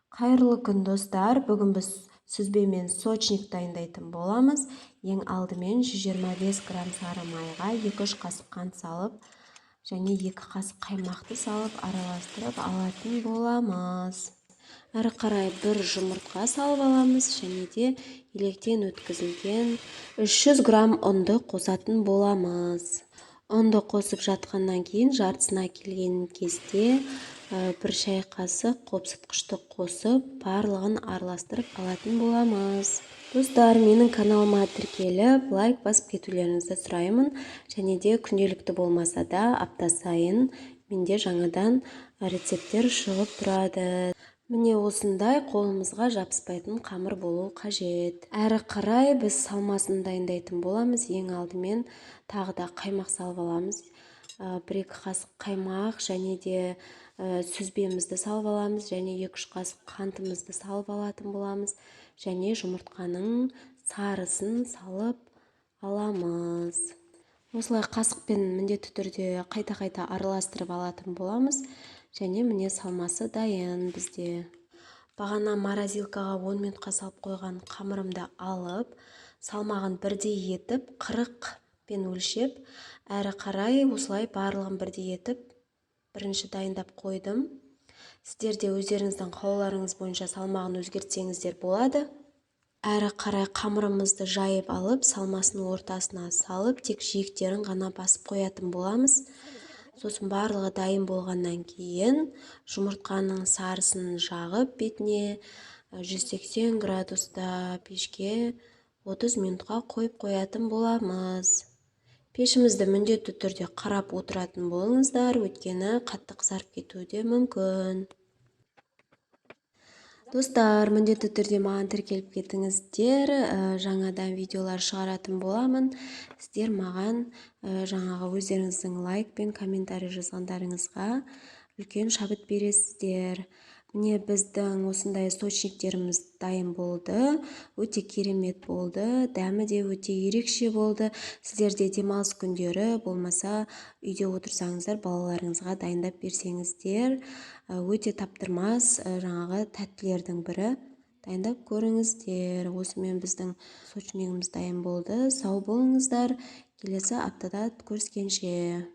Қайырлы күн, достар! Бүгін біз сүзбе мен сочник дайындайтын боламыз. Ең алдымен 125 грамм сары майға 2-3 қасық қант салып және 2 қасық қаймақты салып араластырып алатын боламыз. Әрі қарай бір жұмыртқа салып аламыз және де електен өткізілген 300 грамм ұнды қосатын боламыз. Ұнды қосып жатқаннан кейін жартысына келген кезде бір шай қасық қопсытқышты қосып, барлығын араластырып алатын боламыз. Достар, менің каналыма тіркеліп, лайк басып кетулеріңізді сұраймын. Және де күнделікті болмаса да, апта сайын менде жаңадан рецепттер шығып тұрады. Міне, осындай қолымызға жабыспайтын қамыр болу қажет. Әрі қарай біз салмасын дайындайтын боламыз. Ең алдымен тағы да қаймақ салып аламыз. 1-2 қасық қаймақ және де сүзбемізді салып аламыз және 2-3 қасық қантымызды салып алатын боламыз және жұмыртқаның сарысын салып аламыз. Осылай қасықпен міндетті түрде қайта-қайта араластырып алатын боламыз. Және міне, салмасы дайын бізде. Бағана морозилкаға 10 минутқа салып қойған қамырымды алып, салмағын бірдей етіп, 40 пен өлшеп, әрі қарай осылай барлығын бірдей етіп бірінші дайындап қойдым. Сіздер де өздеріңіздің қалауларыңыз бойынша салмағын өзгертсеңіздер болады. Әрі қарай қамырымызды жайып алып, салмасын ортасына салып, тек жиектерін ғана басып қоятын боламыз. Сосын барлығы дайын болғаннан кейін жұмыртқаның сарысын жағып, бетіне 180 градуста пешке 30 минутқа қойып қоятын боламыз. Пешімізді міндетті түрде қарап отыратын болыңыздар, өйткені қатты қызарып кетуі де мүмкін. Достар, міндетті түрде маған тіркеліп кетіңіздер. Жаңадан видеолар шығаратын боламын. Сіздер маған жаңағы өздеріңіздің лайк пен комментарий жазғандарыңызға үлкен шабыт бересіздер. Міне, біздің осындай сочниктеріміз дайын болды. Өте керемет болды, дәмі де өте ерекше болды. Сіздер де демалыс күндері болмаса үйде отырсаңыздар, балаларыңызға дайындап берсеңіздер, өте таптырмас жаңағы тәттілердің бірі. Дайындап көріңіздер. Осымен біздің сочнигіміз дайын болды. Сау болыңыздар, келесі аптада көріскенше.